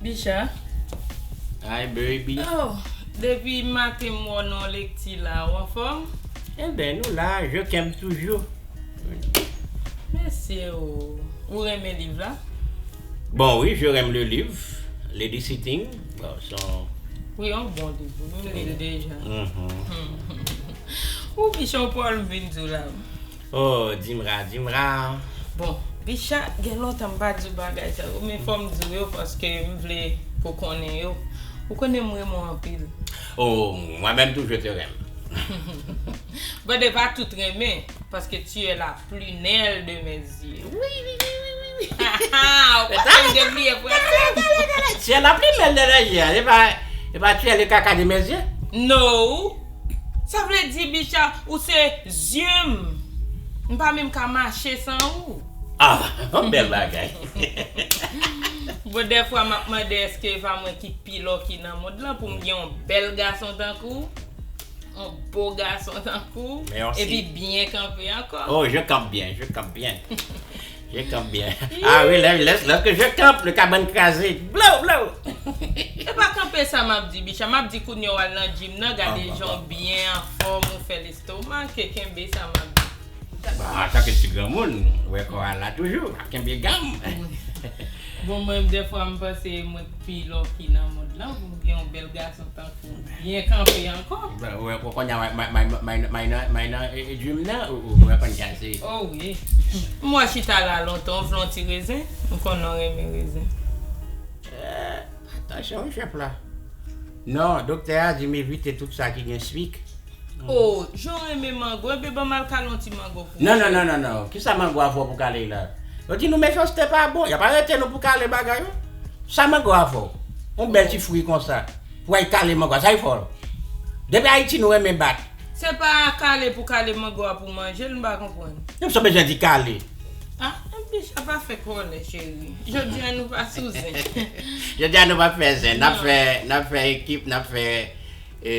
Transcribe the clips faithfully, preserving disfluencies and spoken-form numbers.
Bicha. Hi, baby. Oh, depi maten m wè w nan lekti la, ou anfòm? Enben, nou la, je kèm toujou. Mesye o, ou renmen liv la? Bon, wi, je renmen le livre, Lady Sitting. Bon, son... Wi, yon bon liv. M li l deja. Mhm. Ou Bicha, yon pawòl m vin di w la. Oh, Dimra, Dimra. Bon, Bicha, gen lontan m pa di w bagay sa yo, men fò m di w yo paske m vle pou w konnen yo. Ou konnen m renmen w anpil. Oh, moi-même tout, je te renmen. Bon, de pa tout renmen, paske tu es la prunelle de mes yeux. Wi, wi, wi, wi, wi, wi. Ou pa konn debliye fransè. Tu es la prunelle de mes yeux, e pa, e pa tu es le caca de mes yeux. No. Sa vle di, Bicha, ou se zye m. M pa menm ka mache san ou. Ah, bèl bagay. Bon, dèfwa m ap mande èske e pa mwen ki pi lucky nan mond lan pou m gen yon bèl gason tankou w, yon bo gason tankou w, Merci. Epi byen kanpe ankò. Oh, je campe bien, je campe bien. Je campe bien. Ah oui, lè, lè, lèske je campe, le kabann kraze. Blow, blow. E pa kanpe sa m ap di, Bicha. M ap di kounye w al nan gym nan, gade Ah, jan ah, w byen anfòm, ou fè lestomak, e kenbe sa m ap di. Bon, antanke ti granmoun, ou wè kò a la toujou, kenbe gam. Bon, mwen, dèfwa, m panse mwen pi lucky nan mond lan pou m gen yon bèl gason tankou w byen kanpe ankò. Bon, ou wè, kounye a, may, may, may, may nan, may nan, e, e, gym nan, ou, ou, ou wè konn kase. Oh wi. M wè chita la lontan, ou vle yon ti rezen? M konnen w renmen rezen. Atansyon, wi, chèf la. Non, doktè a di m evite tout sa ki gen swik. Oh, jan w renmen mango, enben ban m al kale yon ti mango pou ou. Non, non, non, non, non. Kisa mango a fè w pou kale la? Yo di nou mechanste pa bon. Y ap arete nou pou kale bagay, wi. Sa mango a fè w? Yon bèl ti fwi konsa. Pou ay kale mango a, sa y fè w? Depi Ayiti, nou renmen bat. Se pa kale pou kale mango a pou manje l, m pa konprann. Nou sa bezwen di kale. Ah, Bicha, pa fè kòlè, cheri. Jodi a nou pa sou zen. Jodi a nou pa fè zen. N ap Non. fè, n ap fè ekip, n ap fè, e,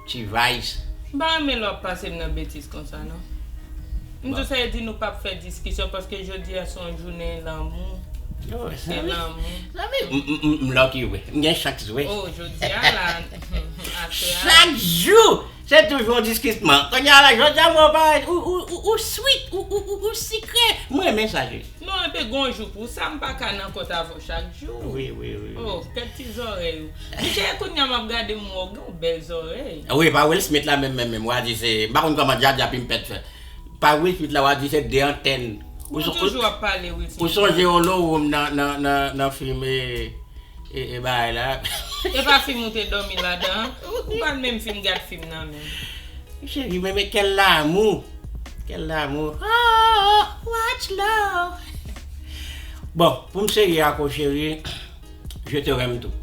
ti vice. M pa renmen lè w ap pase m nan betiz konsa, non. M tou sa di nou p ap fè diskisyon paske jodi a se yon jounen lanmou. Oh, Se lanmou. Zanmi, m, m, m, m lucky, wi. M gen chans, wi. Oh, jodi a la, aswè a. Chak jou, se toujou yon diskisman. Kounye a la, jodi a, mwen, ou parèt, ou, ou, ou, ou sweet, ou, ou, ou, ou sikre. Mwen renmen sa, wi. Non, epi gon jou pou sa, m pa ka nan kont avè w chak jou. Wi, wi, wi, wi. Oh, kèt ti zòrèy ou. Bicha, kounye a m ap gade m wè w gen yon bèl zòrèy. Wi, pa Will Smith la menm, menm, menm. W a di se, m pa konn kòman djadja pimpèt fè. Pa Will Smith la, w a di se de antèn. Ou toujou ap pale Will Smith. Ou sonje Yolo Room nan, nan, nan, nan fim, e, e, e bagay la. E pa fim ou te dòmi ladan? Ou pa t menm fin gad fim nan menm. Cheri, men, men quel amour. Quel amour. Oh, what love. Bon, pou m serye ak ou, cheri, je te renmen tou.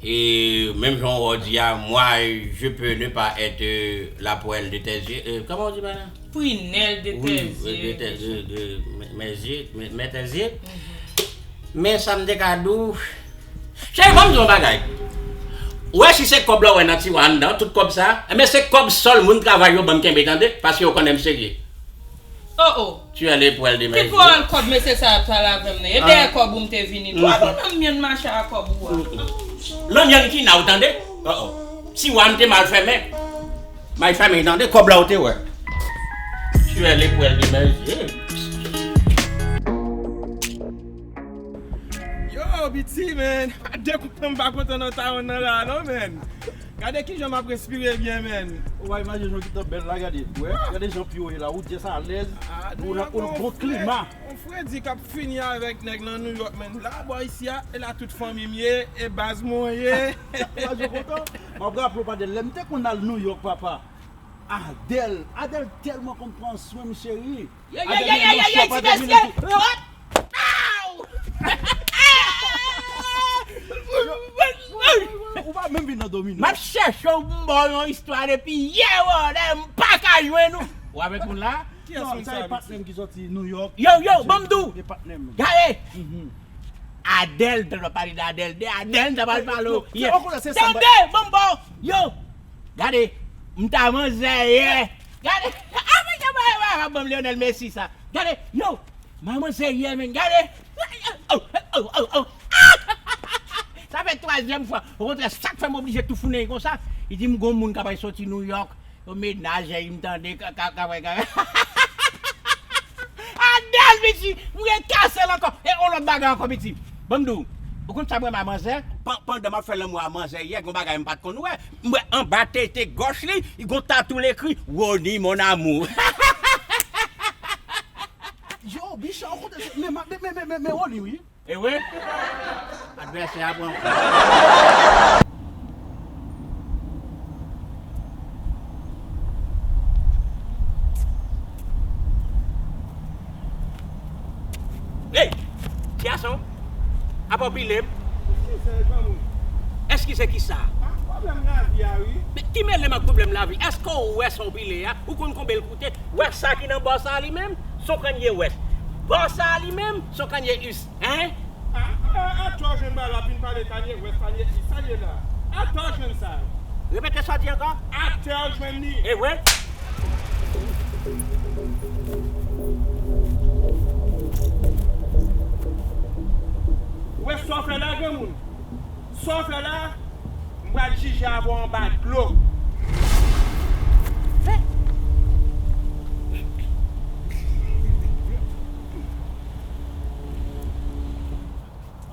E menm jan w di a, moi, je peux ne pas être, euh, la prunelle de tes yeux. Euh, comment on dit, madame? Prunelle de Oui, tes de, yeux. de, de, de mes, mes yeux, mes, mes tes yeux. Men sa m te ka di w. Cheri, ban m di w yon bagay. Ou wè si se kòb la w wè nan tiwa anndan, tout kòb sa, enben se kòb sòl moun travay yo ban m kenbe, tande, paske yo konnen m serye. Oh, oh. Tu es le poil de mes Ki yeux. Pawòl kòb mesye sa ap pale avè m nan? E dèyè kòb ou m te vini. Dwa pou nan myann mache a kòb ou a. Lan myann ki nan ou tande? Oh, oh. Tiwa m te mal fèmen. May fèmen tande, kòb la ou te wè. Tu es le poil de mes yeux. Yo, B T, man. De kontan m pa kontan nan tawon nan la, non, man. Gade kijan m ap respire byen, man. Ou pa imajine jan ki tan bèl la, gade. Wè, gade jan pye w ye la, ou just alèz. Ah, Ou nan New York, yon bon klima. On fredi k ap fini avèk nèg nan New York, man. La bò isi a, e la tout fanmi m ye, e baz mwen ye. Ou pa jan kontan? M ap raple w, Adèl, lè m te konn al New York, papa. Adèl, Adèl tèlman konn pran swen m, cheri. Yo, yo, yo, yo, yo, yo, ti mesye. Hop! Pow! Ou pa menm vin nan domino. M ap chèche w pou m ba w yon istwa depi yè, brother, m pa ka jwenn ou. Ou avèk moun la? Kiyès Non, moun sa sa, e Big T? patnè m ki sòti New York. Yo, yo, ban m di w. E patnè m. Gade. Mhm. Adèl, tèl pa pale d Adèl, de Adèl, sa pral pale w. Non, ou konnen se sa, Tande, ban m ba w. Yo, gade. M ta manzè yè. Gade. Ah, men, men, men, men, ban m Lionel Messi sa. Gade, yo. Manman serye, men, gade. Oh, oh, oh, oh. Ah, Twazyèm fwa. Okontrè, sa k fè m oblije toufounen konsa, li di m gon moun k ap soti Nouyòk, yon mennaj, m tande, ka, ka, ka, ka. Adèl, piti, m rekase l ankò. E yon lòt bagay ankò, piti. Ban m di w, ou konn sa m renmen a manzè? Pan-, pandan m ap fè lanmou a manzè yè, gon bagay m pa t konn wè. M wè anba tete gòch li, li gon tatou l ekri Rony mon amour. Yo, Bicha, ou konn, men, men, men, men, men, men Rony, wi. E wi. Advèsè a pran kou. Hey! Ti gason, apa w pile m? Eskize, granmoun. Eskize kisa? Ah, pwoblèm lavi a, wi. Men ki mele m ak pwoblèm lavi? Èske w wè sa w pile a? Ou konn konbyen l koute? Wè sa ki nan bò sa a li menm? Se yon Kanye West. Bò sa a li menm, se yon Kanye East. Hein? Ah, ah, atò jwenn bagay la ap vin pale Kanye West, Kanye East, sa l ye la? Atò jwenn sa. Repete sa w di ankò. Atò jwenn li. E vre? Ou wè sa w fè la, granmoun? Sa w fè la, m pral jije avè w anba dlo. Fè.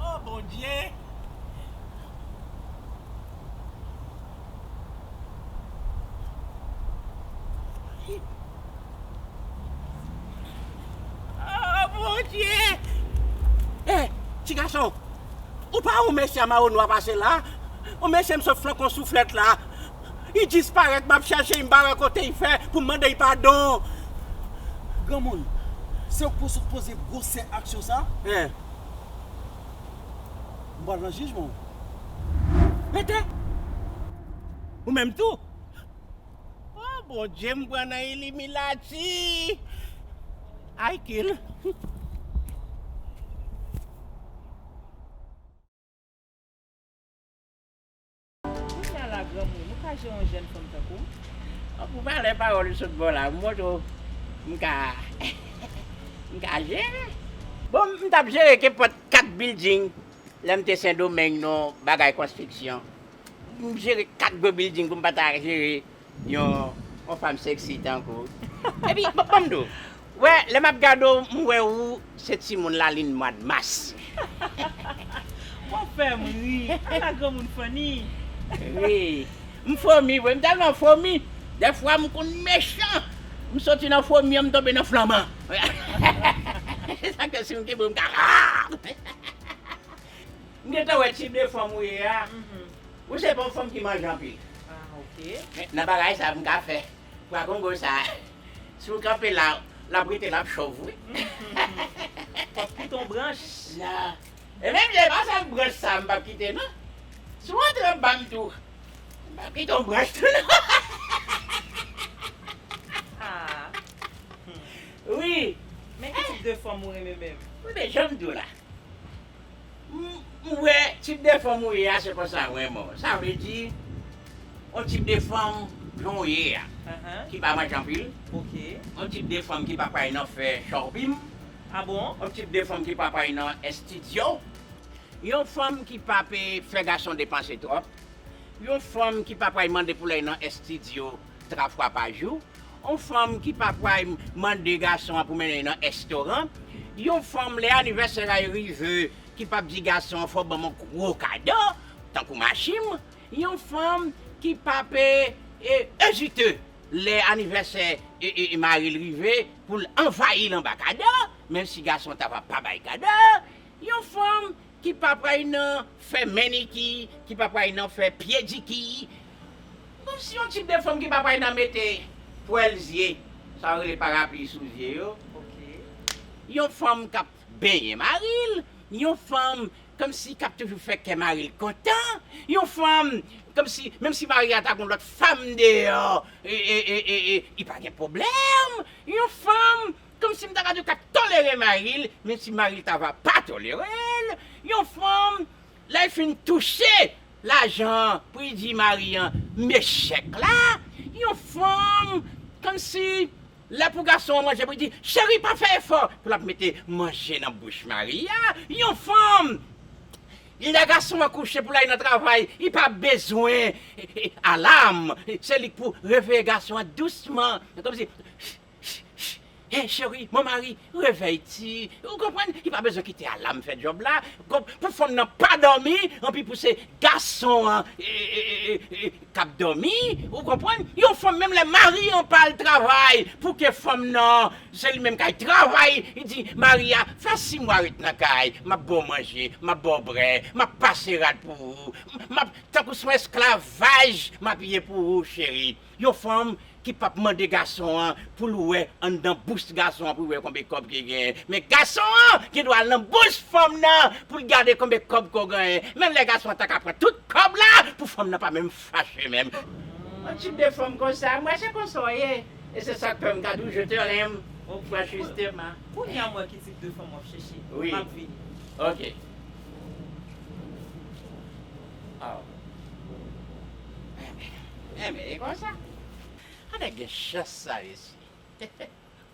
Oh, Bondye! Oh, Bondye! Eh, ti gason, ou pa wè yon mesye a mawon nwa pase la? Yon mesye m sot flanke yon souflèt la. Li disparèt, m ap chèche l, m pa wè kote l fè pou m mande l padon. Granmoun, se ou k pou sot poze gwosè aksyon sa? Eh. M pral nan jijman. Rete! Ou menm tou? Oh, Bondye, m pran nan ilimilati. Ay, kil. Kounye a la, granmoun, ou ka jere yon jèn fanm tankou m? Pou valè pawòl ou sot ba w la, m montre w, m ka, m ka jere. Bon, m t ap jere kenpòt kat bilding lè m te Sendomeng nan bagay konstriksyon. M jere kat gwo bilding pou m pa ta jere yon, yon fanm seksi tankou w. Epi, ban, ban m di w, wè, lè m ap gade w, m wè ou se timoun lalin mwa mas. W ap fè m ri. Ala granmoun funny. Wi. M fomi, wi. M tèlman fomi. Dèfwa, m konn mechan. M soti nan fomi an, m tonbe nan flanman. Se sa k fè si m kenbe w, m ka. M gentan wè tip de fanm ou ye a. Mhm. Ou se pa yon fanm ki manje anpil. Ah, ok. Men nan bagay sa, m ka fè. Pwa kongo sa, si w kanpe la, l ap rete, l ap chòv, wi. W ap kite yon branch. Non. E menm jan, e pa sèl branch sa, m p ap kite, non. Si w antre anba m tou, m p ap kite yon branch tou, non. Ah. Wi. Men ki tip de fanm ou renmen menm? Wi, men jan m di w la. M, m wè tip de fanm ou ye a, se konsa mwen renmen w. Sa vle di, yon tip de fanm jan w ye a, ki pa manje anpil. Ok. Yon tip de fanm ki pa pral nan fè shopping. Ah bon? Yon tip de fanm ki pa pral nan estidyo. Yon fanm ki p ap fè gason depanse twòp. Yon fanm ki pa pral mande pou l al nan estidyo twa fwa pa jou. Yon fanm ki pa pral mande gason an pou mennen l nan restoran. Yon fanm, lè anivèsè a rive, ki p ap di gason an, "Fò w ban m yon gwo kado," tankou machin. Yon fanm ki p ap, e, e, ezite lè anivèsè, e, e, e mari l rive pou l anvayi l anba kado, menm si gason an ta va pa bay kado. Yon fanm ki pa pral nan fè meniki, ki pa pral nan fè pyediki. Kòmsi yon tip de fanm ki pa pral nan mete pwèl zye, sa yo rele parapli sou zye yo. Ok. Yon fanm k ap benyen mari l, yon fanm kòmsi k ap toujou fè kè mari l kontan, yon fanm kòmsi, menm si mari a ta gon lòt fanm deyò, e, e, e, e, e, li pa gen pwoblèm, yon fanm kòmsi m ta ka di w k ap tolere mari l, menm si mari l ta va pa tolere l. Yon fanm, lè l fin touche lajan an, pou l di mari an, "M echèk la." Yon fanm, kòmsi lè pou gason an manje, pou l di, "Cheri, pa fè efò," pou l ap mete manje nan bouch mari a. Yon fanm, Lè gason an kouche pou l al nan travay, li pa bezwen, e, e, alam. Se li k pou reveye gason an dousman. Kòmsi, hey, chéri, mon mari, réveille-tu. Ou konprann? Li pa bezwen kite alam fè djòb la. Pou fanm nan pa dòmi, anpi pou se gason an, e, e, e, e, k ap dòmi, ou konprann? Yon fanm, menm lè mari an pa al travay, pou ke fanm nan, se li menm k al travay, li di mari a, fè sis mwa ret nan kay, m ap ba w manje, m ap ba w bwè, m ap pase rad pou ou, m ap, tankou se yon esklavaj, m ap ye pou ou, cheri. Yon fanm ki p ap mande gason an pou l wè anndan bous gason an pou l wè konbe kòb ki genyen. Men gason an gen dwa al nan bous fanm nan pou l gade konbe kòb ke w genyen. Menm lè gason an ta ka pran tout kòb la pou fanm nan pa menm fache menm. Yon tip de fanm konsa, mwen se konsa w ye. E se sa k fè m ka toujou te renmen w, franchman. Kounye a m wè ki tip de fanm w ap chèche. Wi. M ap vini. Ok. Aw. Enben, enben, e konsa. Ann gen chans sa, mesye.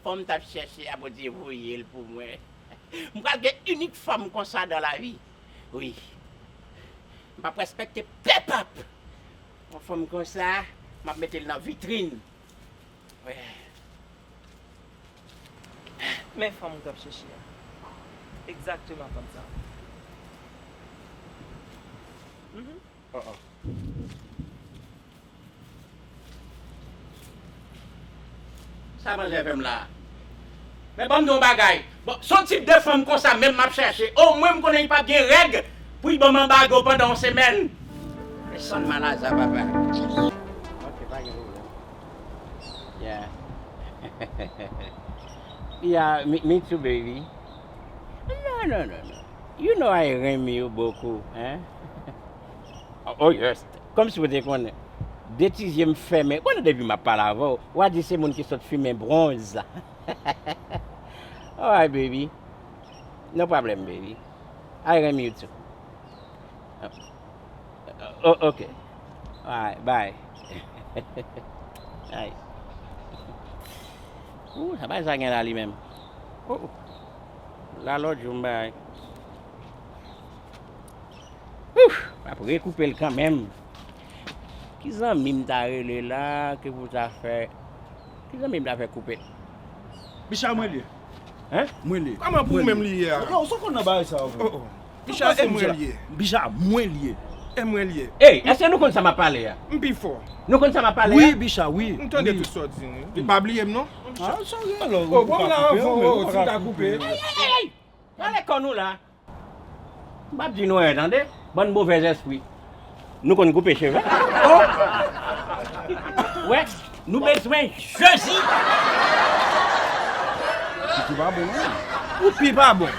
Fanm m t ap chèche a, Bondye voye l pou mwen. M pral gen inik fanm konsa dans la vie. Wi. M p ap respekte pèp ap. Yon fanm konsa, m ap mete l nan vitrin. Wi. Men fanm ou t ap chèche a. Egzakteman fanm sa. Mhm. Oh, oh. Sa manzè fè m la? Men ban m di w yon bagay. Bon, se yon tip de fanm konsa menm m ap chèche. Omwen m konnen li p ap gen règ pou li ban m anbago pandan yon semèn. Pèsonn malaza, papa. Ok, pa gen pwoblèm. Yeah. Yeah, me, me too, baby. No, no, no, no. You know I renmen you beaucoup, hein? Oh, oh, yes. Kòmsi w te konnen. De ti zye m fèmen. Konnen depi m ap pale avè w, w a di se moun ki sot fimen bwonz. Alright, baby. No problem, baby. I renmen you too. Oh, ok. Alright, bye. Ay. Ooh, sa bay sa gen la li menm. Oh, oh. La lòt jou m bay. Ouf, m ap rekoupe l kanmenm. Ki zanmi m ta rele la, ki pou ta fè, ki zanmi m ta fè koupe l? Bicha, mwen li ye. Hein? Mwen li ye. Kòman pou ou menm li ye a? Non, ou sot konn nan bagay sa, vre. Oh, oh. Bicha, e mwen li ye. Bicha, mwen li ye. E mwen li ye. Ey, èske nou konn sa m ap pale a? M pi fò. Nou konn sa m ap pale a? Wi, Bicha, wi. M tande tout sa w di, wi. Li pa bliye m, non. Ah, sorry, alò. Oh, bon, la, oh, oh, ti ta koupe. Ey, ey, ey, ey! Pale kò nou la. M p ap di nou anyen, tande, bann movèzèspri. Nou konn koupe cheve. Oh! Wè, nou bezwen Jezi. Ou pi pa bon, non? Ou pi pa bon.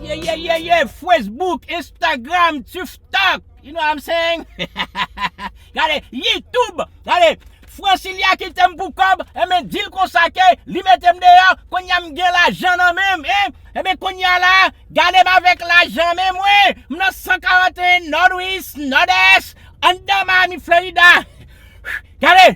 Yeah, yeah, yeah, yeah. Facebook, Instagram, TikTok. You know what I'm saying? Gade, YouTube, gade, Francilien kite m pou kòb, enben di l konsa ke li mete m deyò, kounye a m gen lajan nan men m, en? Enben kounye a la, gade m avèk lajan men mwen, m nan san karanteyen Northwest, Nòdès, anndan Miami, Florida. Gade,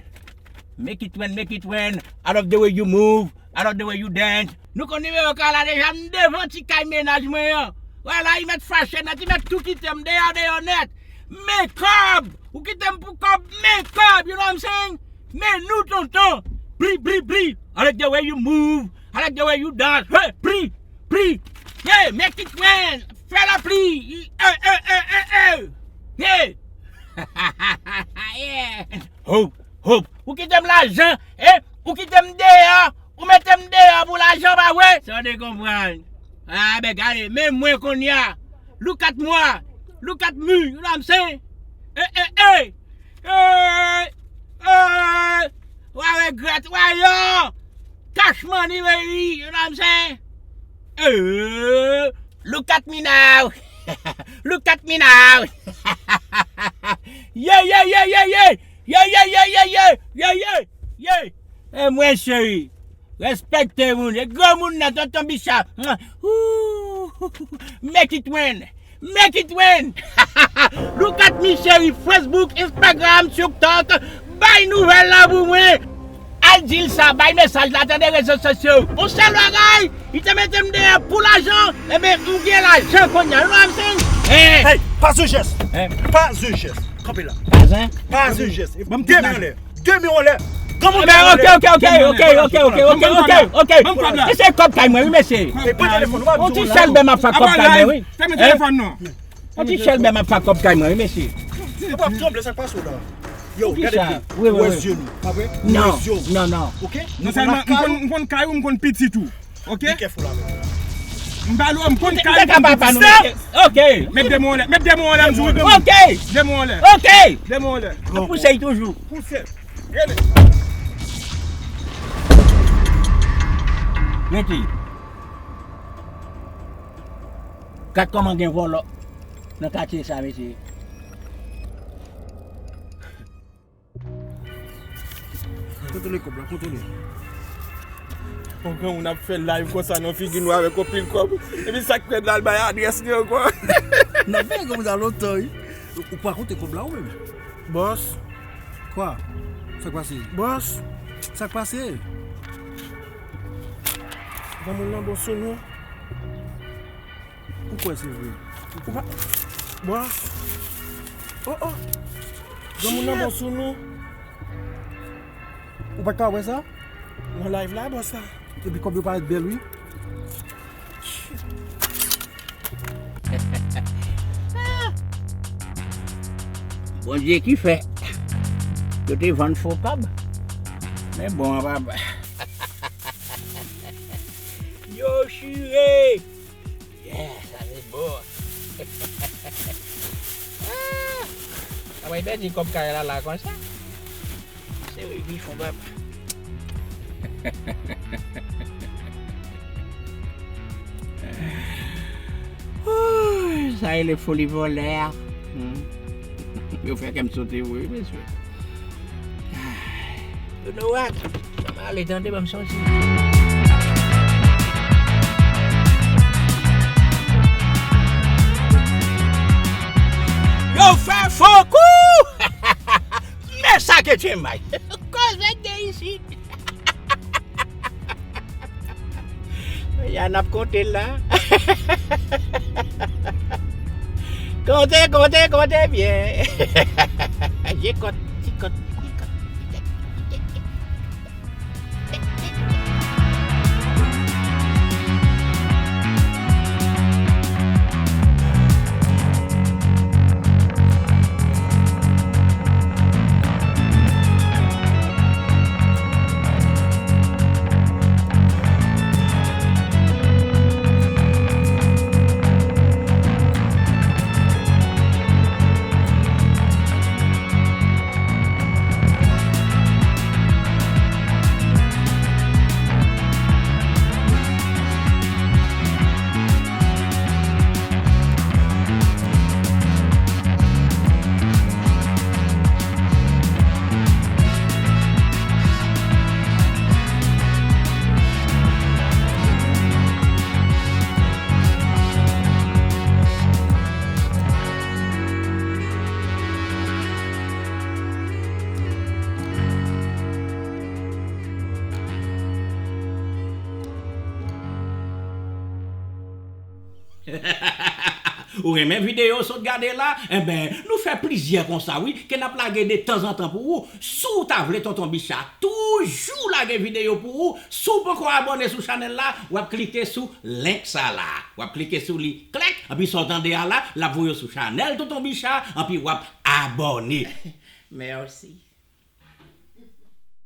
make it rain, make it rain, I love the way you move, I love the way you dance. Nou konn nimewo kay la deja, m devan ti kay mennaj mwen an. Wè la, li mèt fache nèt, li mèt tou kite m deyò, deyò nèt. Men kòb, ou kite m pou kòb, men kòb, you know what I'm saying? Men nou, tonton. Bri, bri, bri. I like the way you move. I like the way you dance. Hey, bri, bri. Yeah, make it rain. Fè lapli. Hey, hey, hey, hey, hey. Yeah. Hop, hop. Ou kite m lajan, eh? Ou kite m deyò. Ou mete m deyò pou lajan, pa vre? Sa w te konprann. Ah, ben, gade, men mwen kounye a. Look at moi. Look at me. You know what I'm saying? Eh, eh, eh. Eh, eh. Wa regrèt, wa yo. Cash money, baby. You know what I'm saying? Eh, look at me now. Look at me now. Yeah, yeah, yeah, yeah, yeah. Yeah, yeah, yeah, yeah, yeah. Yeah, yeah, yeah. E mwen, cheri. Respekte moun. E granmoun nan, tonton Bicha. Ooh, make it rain. Make it rain. Look at me, cheri. Facebook, Instagram, TikTok. Bay nouvèl la pou mwen. Al Di l sa, bay mesaj la, tande rezo sosyo. Yon sèl bagay, li te mete m deyò pou lajan, enben, m gen lajan kounye a. You know what I'm saying? Hey, pas un geste. Pas un geste. Kanpe la. Pas un? Pas un geste. Ban m tout lajan. De men anlè. De men anlè. Granmoun, de men anlè. Ok, ok, ok, ok, ok, ok, ok, ok, ok. Mesye, kòb kay mwen, wi, mesye. Pran telefòn ou, pa di w la. Yon ti chèlbè m ap fè kòb kay mwen, wi. Fèmen telefòn nan. Yon ti chèlbè m ap fè kòb kay mwen, wi, mesye. Ou p ap tranble, sa k pase w la? Yo, gade byen. Ou wè zye nou, pa vre? Ou wè zye w. Non, non, non. Ok? Non sèlman m konn, m konn kay ou, m konn pitit ou. Ok? Be careful avè m. M pale w, m konn kay ou, m konn pitit ou. Ok. Met de men anlè, met de men anlè, m di w. Ok. De men anlè. Ok. De men anlè. Ap pouse l toujou. Pouse. Rele. Rete. Gad kòman gen vòlò nan katye sa, mesye. Kontwole kòb la, kontwole. Yon granmoun ap fè live konsa nan figi nou avèk yon pil kòb. Epi sa k pèd la, l bay adrès li ankò. N ap veye granmoun sa lontan, wi. Ou pa konte kòb la, ou menm? Bòs. Kwa? Sa k pase? Bòs. Sa k pase? Granmoun nan bon sou nou. Ou kwè se vre? Ou pa. Bòs. Oh, oh. Granmoun nan bon sou nou. Ou pa t ka wè sa? Nan live la, bòs la. Epi kòb yo parèt bèl, wi. Bondye ki fè. Yo te vann fo kòb. Men bon, an papa. Yo chire! Yeah, sa se bon. Ah! Sa mwen pèdi kòb kay la la konsa. Se wi, wi, fon bab. Ooh, sa rele foli vòlè a. Hmm. Yo fè kè m sote vre, mesye. You know what? Ban m ale tande, ban m sonje. Yo fè fo kou! Men sa ke Djemay. Koze k gen isit. Ya n ap konte l la. Konte, konte, konte byen. Jekòt, jekòt, jekòt. Ou renmen videyo w sot gade la? Enben, nou fè plizyè konsa wi, ke n ap lage de tanzantan pou ou. Si w ta vle Tonton Bicha toujou lage videyo pou ou, si w poko abòne sou chanèl la, w ap klike sou link sa la. W ap klike sou li, klèk, anpi sa w tande a la, l ap voye w sou chanèl Tonton Bicha, anpi w ap abòne. Mèsi.